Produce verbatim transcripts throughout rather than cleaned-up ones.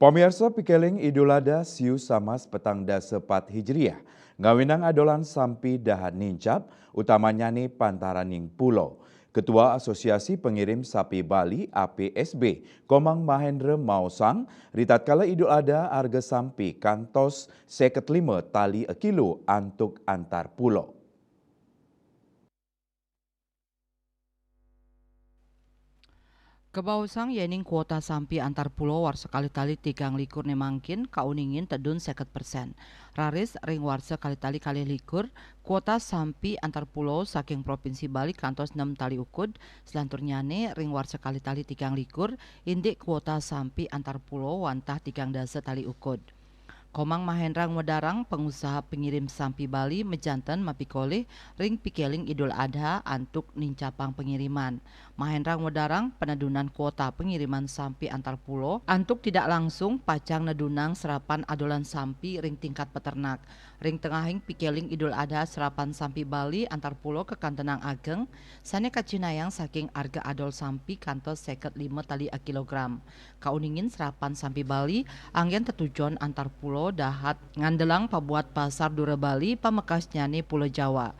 Pamiarsa, pikeling Idul Adha siu samas petang dasa pat Hijriah, ngawinang adolan sampi dahat nincap, utamanyane pantaraning pulo. Ketua Asosiasi Pengirim Sapi Bali, A P S B, Komang Mahendra maosang, ritatkala Idul Adha arga sampi kantos seket lima tali akilo antuk antar pulo. Kabaosang yening kuota sampi antar pulo warsa kalih tali tigang likur ne mangkin kauningin tedun seket persen. Raris ring warsa kalih tali kalih likur, kuota sampi antar pulo saking Provinsi Bali kantos nem tali ukud, selanturnyane ring warsa kalih tali tigang likur, indik kuota sampi antar pulo wantah tigang dasa tali ukud. Komang Mahendra ngwedarang pangusaha pengirim sampi Bali majanten mapikolih ring pikeling Idul Adha antuk nincapang pengiriman. Mahendra ngwedarang penedunan kuota pengiriman sampi antar pulo antuk tidak langsung pacang nedunang serapan adolan sampi ring tingkat peternak. Ring tengahing pikeling Idul Adha, serapan sampi Bali antar pulo kakantenang ageng, sane kacinayang saking arga adol sampi kantos seket lima tali akilogram. Kauningin serapan sampi Bali anggen tetujon antar pulo dahat ngandelang pabuat Pasar Dura Bali pamekasnyane Pulo Jawa.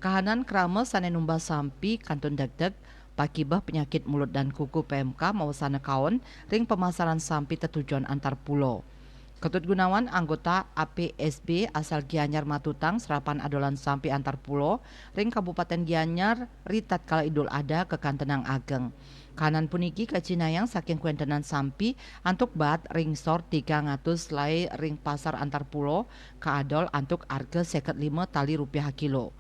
Kahanan krama sane numbas sampi kantun degdeg, pakibeh penyakit mulut dan kuku P M K mawasana kaon ring pamasaran sampi tetujon antar pulo. Ketut Gunawan, anggota A P S B asal Gianyar, matutang serapan adolan sampi antar pulo ring Kabupaten Gianyar ritatkala Idul Adha kakantenang ageng. Kahanan puniki kacinayang saking kuentenan sampi antuk baat ring sor tigang atus lae ring pasar antar pulo kaadol antuk arga seket lima tali rupiah akilo.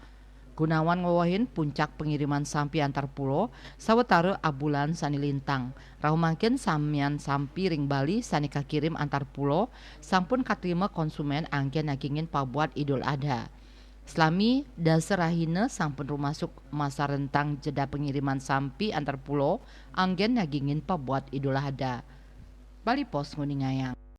Gunawan ngwewehin puncak pengiriman sampi antar pulo sawatara abulan sane lintang. Rauh mangkin samian sampi ring Bali sane kakirim antar pulo sampun katrima konsumen anggen nagingin pabuat Idul Adha. Salami dasa rahina sampun rumasuk masa rentang jeda pengiriman sampi antar pulo anggen nagingin pabuat Idul Adha. Bali Post nguningayang.